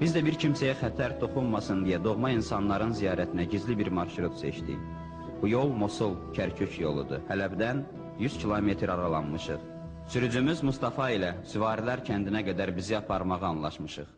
Biz də bir kimsəyə xətər toxunmasın deyə doğma insanların ziyarətinə gizli bir marşrut seçdik. Bu yol Mosul, Kərkük yoludur. Hələbdən 100 kilometr aralanmışıq. Sürücümüz Mustafa ilə Süvarilər kəndinə qədər bizi aparmağı anlaşmışıq.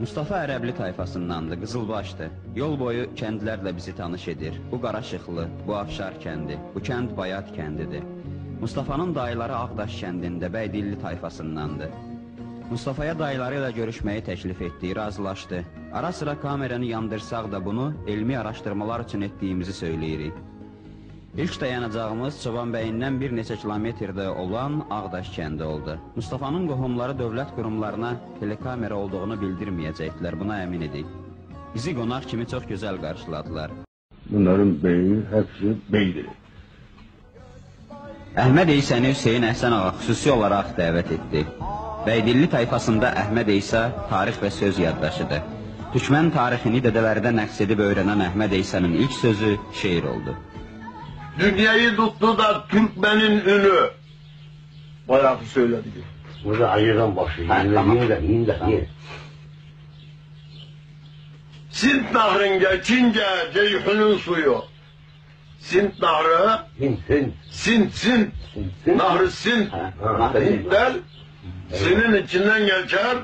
Mustafa Ərəbli tayfasındandır, qızılbaşdır. Yol boyu kəndlərlə bizi tanış edir. Bu Qaraşıxlı, bu Afşar kəndi, bu kənd Bayat kəndidir. Mustafanın dayıları Ağdaş kəndində Bəydilli tayfasındandır. Mustafaya dayıları ilə görüşməyi təklif etdik, razılaşdı. Ara sıra kameranı yandırsaq da bunu elmi araşdırmalar üçün etdiyimizi söyləyirik. İlk dayanacağımız Çobanbəyindən bir neçə kilometrdə olan Ağdaş kəndi oldu. Mustafanın qohumları dövlət qurumlarına telekamera olduğunu bildirməyəcəkdilər, buna əmin idik. Bizi qonaq kimi çox gözəl qarşıladılar. Bunların beyi hepsi beydir. Əhməd İsəni Hüseyin Əhsən ağa xüsusi olaraq dəvət etdi. Bəydilli tayfasında Əhməd İsa tarix və söz yaddaşıdır. Türkmən tarixini dədələrdə nəqs edib öyrənən Əhməd İsa'nın ilk sözü şeir oldu. Dünyayı tuttu da Türkmenin ünü. Bayağı söyledi. Burada ayıran başı. Yine. Sint nahrın geçince Ceyhun'un suyu. Sint nahrı. Sint. Sint. Nahrı Sint. Hintler Sin'in içinden geçer,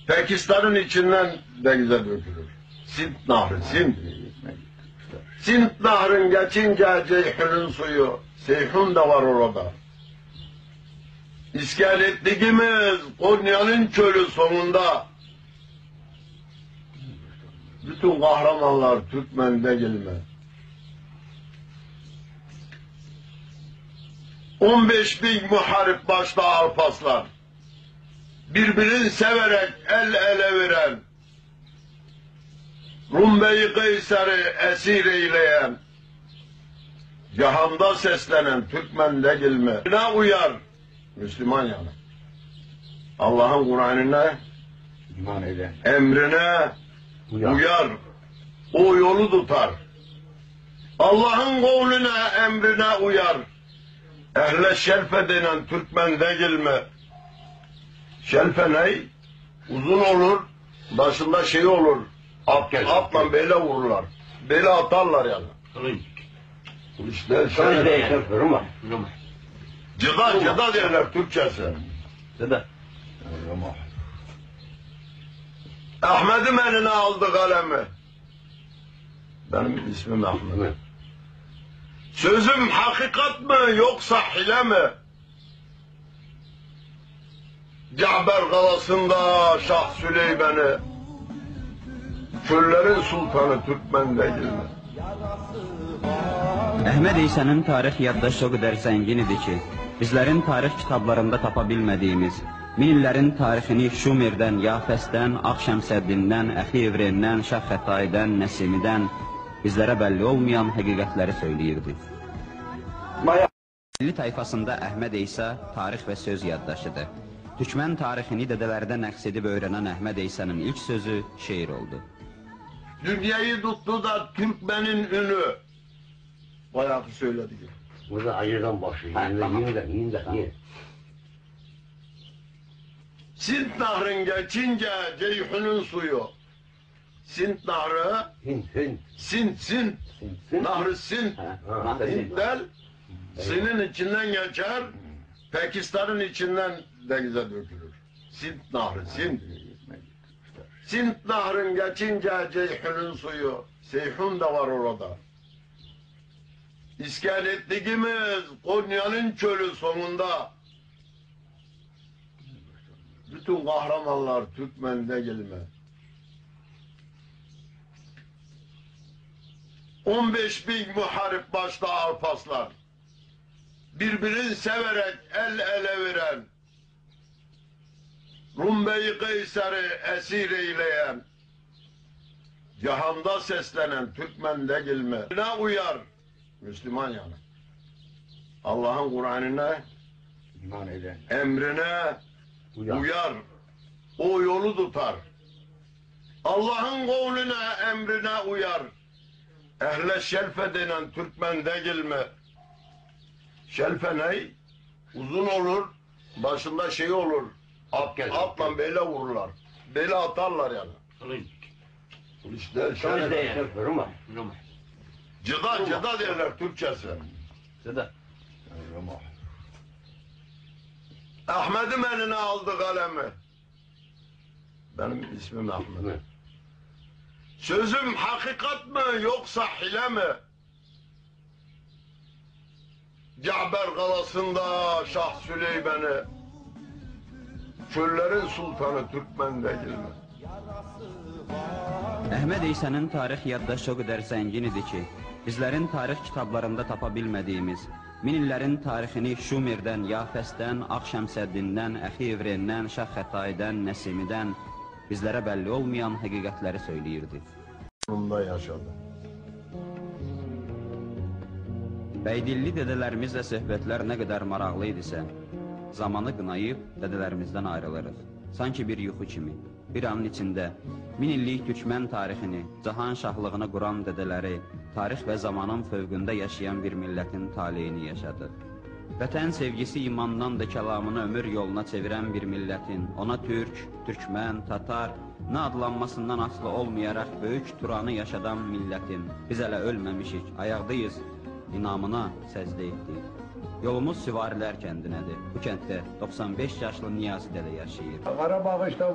Pakistan'ın içinden denize dökülür. Sint nahrı, Sint. Sint nahrın geçince Ceyhun'un suyu, Seyhun da var orada. İskeletligimiz Konya'nın çölü sonunda. Bütün kahramanlar Türkmen'de gelme. 15.000 muharip başta Alpaslar. Birbirini severek el ele veren, Rum Beyi Kayser'i esir eyleyen, cihanda seslenen Türkmen değil mi? Ne uyar? Müslüman yani. Allah'ın Kur'an'ına, emrine uyar. O yolu tutar. Allah'ın kavline, emrine uyar. Ehle şelfe denen Türkmen değil mi? Şelfe ney? Uzun olur, başında şey olur. Atla böyle vururlar. Böyle atarlar yani. Kılıç. Kılıç değil. Kılıç değil. Cıda, cıda derler Türkçesi. Cıda. Ahmet'im eline aldı kalemi. Benim ismim Ahmet. Sözüm hakikat mı yoksa hile mi? Caber kalasında Şah Süleyman'ı, çöllerin sultanı Türkmen değil mi? Əhməd İsa'nın tarix yaddaşı o qədər zəngin idi ki, bizlərin tarix kitablarında tapa bilmədiyimiz, min illərin tarixini Şumerdən, Yafəsdən, Ağşəmsəddindən, Əxi Evrenden, Şah Xətaidən, Nəsimidən bizlərə bəlli olmayan həqiqətləri söyləyirdi. Milli tayfasında Əhməd İsa tarix və söz yaddaşıdır. Türkmən tarixini dədələrdə nəqs edib öyrənən Əhməd İsa'nın ilk sözü şeir oldu. Dünyayı tuttu da Türkmenin ünü. Bayağı söyledi. Burada ayıran başı. Yine. Sint nahrın geçince Ceyhun'un suyu. Sint nahrı. Sint. Sint. Nahrı Sint. Hintler Sin'in içinden geçer, Pakistan'ın içinden denize dökülür. Sint nahrı, Sint. Sint nahrın geçince Ceyhun'un suyu, Seyhun da var orada. İskeletligimiz Konya'nın çölü sonunda. Bütün kahramanlar Türkmen'de gelme. 15 bin muharip başta Alpaslan. Birbirini severek el ele veren, Rum Beyi Kayser'i esir eyleyen, cihanda seslenen Türkmen değil mi? Ne uyar? Müslüman yani. Allah'ın Kur'an'ına, İman eden. Emrine uyar. O yolu tutar. Allah'ın kavline, emrine uyar. Ehle şelfe denen Türkmen değil mi? Şelfe ney? Uzun olur, başında şey olur. Atla bele vururlar. Bele atarlar yani. Kılıç. Kılıç değil, Kılıç değil. Şelfe, Roma. Cıda, cıda derler Türkçesi. Cıda. Roma. Ahmet'im eline aldı kalemi. Benim ismim Ahmet. Sözüm hakikat mı yoksa hile mi? Caber Kalası'nda Şah Süleyman'ı, çöllerin sultanı Türkmen değil mi? Əhməd İsa'nın tarix yaddaşı o qədər zəngin idi ki, bizlərin tarix kitablarında tapa bilmədiyimiz, min illərin tarixini Şumerdən, Yafəsdən, Ağşəmsəddindən, Əxi Evrenden, Şah Xətaidən, Nəsimidən bizlərə bəlli olmayan həqiqətləri söyləyirdi. Bunda yaşadı. Bəydilli dədələrimizlə söhbətlər nə qədər maraqlı idisə, zamanı qınayıb dədələrimizdən ayrılırıq. Sanki bir yuxu kimi, bir anın içində min illik türkmən tarixini, cahan şahlığını quran dədələri, tarix və zamanın fövqündə yaşayan bir millətin taleyini yaşadıq. Vətən sevgisi imandan da kəlamını ömür yoluna çevirən bir millətin, ona türk, türkmən, tatar, nə adlanmasından asılı olmayaraq böyük Turanı yaşadan millətin, biz hələ ölməmişik, ayaqdayız, inamına səcdə etdik. Yolumuz Süvarilər kəndinədir. Bu kənddə 95 yaşlı Niyazi dədə yaşayır. Qarabağ işte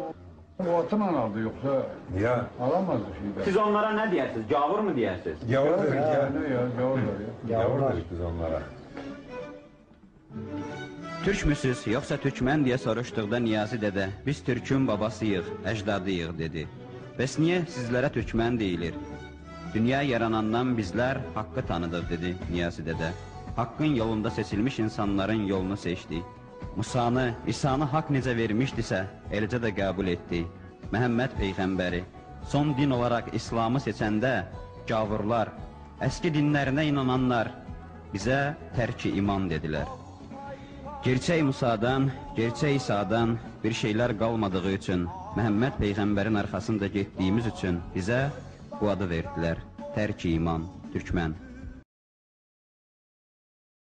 bu atla aldı, yoksa ya alamazdı şeyden. Siz onlara nə deyərsiniz? Gavur mu deyərsiniz? Gavur dedik ya. Ne ya, gavurlar ya. Gavur dedik biz onlara. Türk müsüz, yoxsa türkmən deyə soruşduqda Niyazi dədə, biz türkün babasıyıq, əcdadıyıq dedi. Bəs niyə sizlərə türkmən deyilir? Dünya yaranandan bizlər haqqı tanıdıq dedi Niyazi dədə. Haqqın yolunda seçilmiş insanların yolunu seçdik. Musanı, İsa'nı haqq necə vermişdisə, eləcə də qəbul etdi. Məhəmməd Peyğəmbəri son din olaraq İslamı seçəndə gavurlar, əski dinlərinə inananlar bizə tərki iman dedilər. Gerçək Musadan, gerçək İsa'dan bir şeylər qalmadığı üçün, Məhəmməd Peyğəmbərin arxasında getdiyimiz üçün bizə bu adı verdilər. Tərki iman, türkmən.